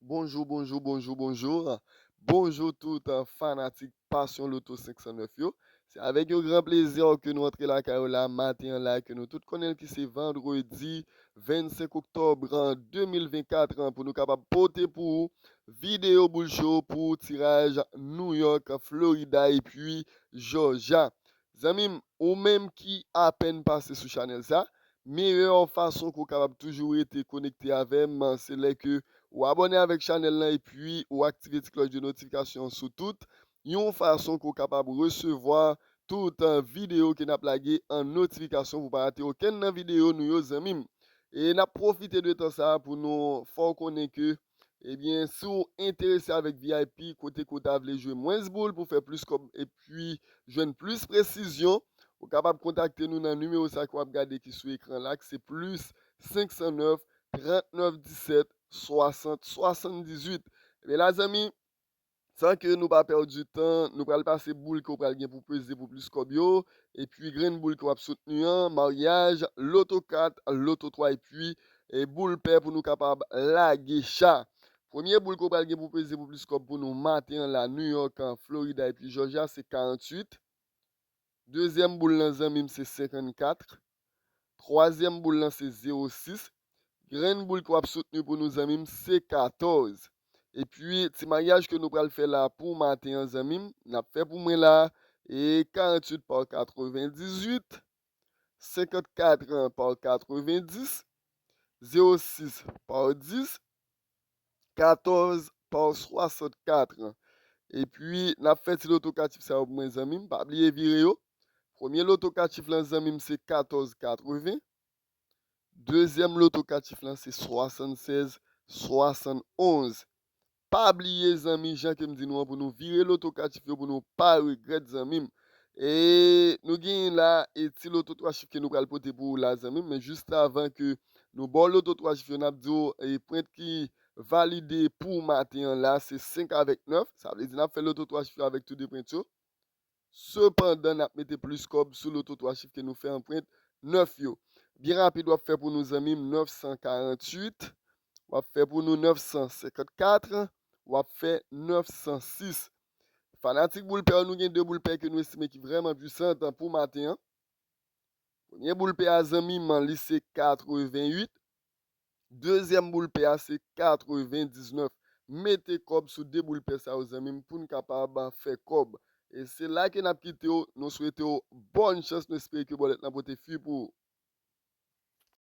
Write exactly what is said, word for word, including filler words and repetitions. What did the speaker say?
Bonjou, bonjou, bonjou, bonjou. Bonjou tout, euh, fanatik Passion Lotto senk san nèf yo. Se avèk yon gran plezi ke nou antre lakay ou la maten an la, ke nou tout konnen l ki se vandredi vennsenk oktòb, euh, de mil vennkat, euh, pou nou kapab pote pou ou videyo boul cho pou tiraj New York, Florida epi Georgia. Zanmi m, ou menm ki apèn pase sou chanèl sa, meyè fason ke w kapab toujou rete konekte avè m, se lè ke ou abòne avèk chanèl lan epi ou aktive ti klòch de notifikasyon sou tout, yon fason ke w kapab resevwa tout, euh, videyo ke n ap lage an notifikasyon pou w pa rate okenn nan videyo nou yo, zanmi m. E n ap pwofite de tan sa a pou nou fè w konnen ke, ebyen, si w enterese avèk V I P, kote ke w ta vle jwe mwens boul pou fè plis kòb epi jwenn plis presizyon, ou kapab kontakte nou nan nimewo sa ke w ap gade ki sou ekran la, ki se plis senk san nèf, trant nèf disèt, swasant, swasanndizuit. Ebyen la, zanmi, san ke nou pa pèdi tan, nou pral pase boul ke w pral gen pou peze pou plis kòb yo, epi grenn boul ke w ap soutni an, maryaj, loto kat, loto twa, epi, e, boul pè pou nou kapab lage cha. Premye boul ke w pral gen pou peze pou plis kòb pou nou maten an la, New York, an Florida epi Georgia, se karanntuit. Dezyèm boul lan, zanmi m, se senkannkat. Twazyèm boul lan, se zewo sis. Grenn boul ke w ap soutni pou nou, zanmi m, se katòz. Epi, ti maryaj ke nou pral fè la pou maten an, zanmi m, n ap fè pou mwen la, e karanntuit pa katrevendizuit, senkannkat pa katrevendis, zewo sis pa dis, katòz pa swasannkat. Epi, n ap fè ti loto katif sa yo pou mwen, zanmi m. Pa bliye vire yo. Premye loto katif lan, zanmi m, se katòz katreven. Dezyèm loto katif lan, se swasannsèz swasannonz. Pa bliye, zanmi, jan ke m di nou an, pou nou vire loto katif yo, pou nou pa regrèt, zanmi m. E nou genyen la, e ti loto twa chif ke nou pral pote pou ou la, zanmi m. Men jis avan ke nou ba w loto twa chif yo, n ap di w, e pwent ki valide pou maten an la, se senk avèk nèf. Sa vle di n ap fè loto twa chif yo avèk tou de pwent yo. Sepandan, n ap mete plis kòb sou loto twa chif ke nou fè anprent nèf yo. Byen rapid, w ap fè pou nou, zanmi m, nèf san karanntuit. W ap fè pou nou nèf san senkannkat. W ap fè nèf san sis. Fanatik boul pè yo, nou gen de boul pè ke nou estime ki vrèman pwisan pou maten an. Premye boul pè a, zanmi m, li se katreventuit. Dezyèm boul pè a, se katrevendiznèf. Mete kòb sou de boul pè sa yo, zanmi m, pou n kapab fè kòb. E se la ke n ap kite w. Nou swete w bòn chans. Nou espere ke bòlèt lan pote fwi pou ou.